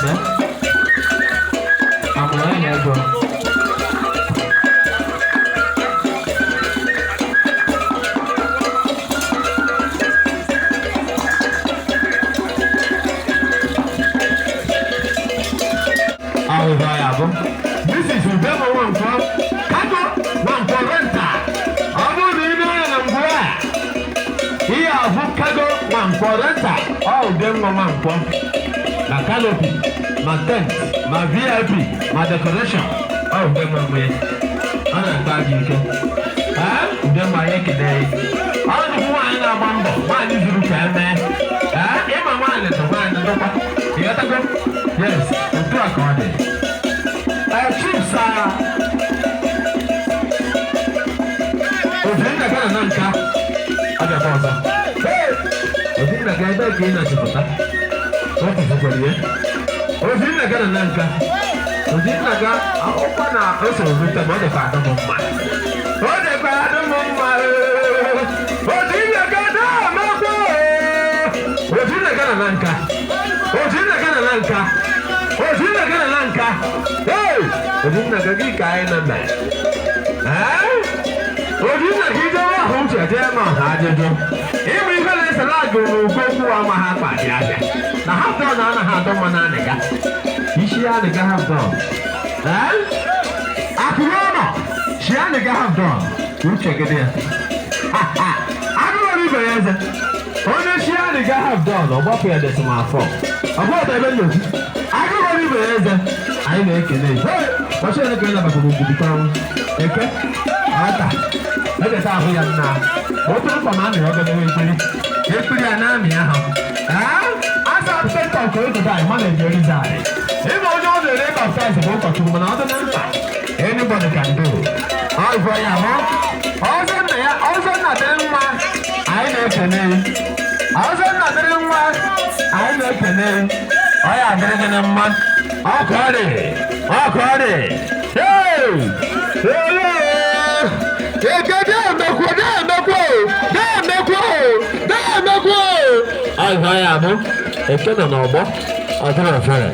Na-eme amụrụ onye ego. Ahụhụ ya bụ Mrs. Udemo Nwankwọ, Kago Nwankwọ Renta. Ọ bụrụ na ị na-anya na ngwụ a, ihe ahụ Kago Nwankwọ Renta, ọ Udemo Nwankwọ ma canopy, ma tent, ma VIP, ma decoration, ọ Udemo nwe ya. Ọ na-akpa gị ike. Ee, Udemo, anyị ekele ya. Ọ nnukwu nwaanyị na-agba mbọ, nwaanyị zuru ka emee. Ee, ịma nwaanyị tụ nwaanyị dụkwa, ịghọtago? Yes, otu a ka ọ dị. Ee, Chief Sir Obinna gara na nka abịakwa ọzọ. Hey! Obinna ga ebe ka ị na-achịpụta o tufukwara ya. Obinna gara na nka, Obinna ga ọkwa na o soro rute ma ọ dịkwa adị m mma, ọ dịkwa adị m mma. Obinna ga na-amakwa. Obinna gara na nka, Obinna gara na nka, Obinna gara na nka. Hey! Obinna ga gị ka anyị na-eme. Ee? Obinna ka ije ahụ uche jee ma ọha ajụjụ ịmụ ife na-esere agụ n'uko okwu ama ha kpa dị abịa na half done anaghị adọ mma na anịga isi anịga half done. Ee, akụrụ ụlọ shi anịga half done, uche gị dị ya. Agụrụ ibe ya eze onye shi anịga half done, ọ gbapụ ya decimal 4, ọ bụ ọdọ ebe nnokwu agụrụ ibe ya eze. Anyị na-ekele. Ọchị onye ka ị nabatara ogidi ọnwụ eke ọta echeta ahụ ya nna otu mkpa ma amịrị ọgọdọ ekpiri ekpiri a na-amị ahụ asa sentọ nke obodo anyị ma na-eji erize anyị. Ịma onye ọ na-ere baptize bụ ụkọchukwu, mana ọ dị na mkpa, anybody can do. Ọ ya hụ ọzọ nna ya, ọzọ nna dịrị nwa, anyị na-ekele. Ọzọ nna dịrị nwa, anyị na-ekele. Ọ ya adịrị gị na mma. Ọkụ ọ dị, ọkụ ọ dị. Hey! Hey! Eke na-emekwo, na-emekwo, na-emekwo, na-emekwo. Ọzọ ya bụ eke nọ n'ọgbọ, ọ dịrị ofere.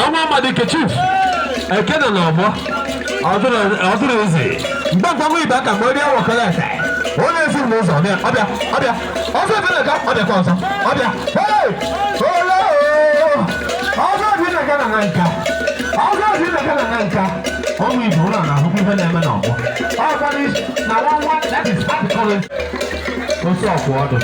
Ọnwa Amadike, Chief eke nọ n'ọgbọ, ọ dịrị ezi mgbe mgbanwe ibe aka mgbe rie wọkọrọ ete onye ezi m n'ụzọ ọbịa ọbịa ọbịa ọzọ ebe na-aga ọbịakwa ọzọ ọbịa. Hey! Ole ọzọ dị na Ghana na nka ọzọ dị na Ghana na nka ọnwụ ibe ụlọ na-ahụkwa ife na-eme n'ọgbọ ọkwa na nwa nwa, that is hard currency. Otu ọkwụ ọdụ.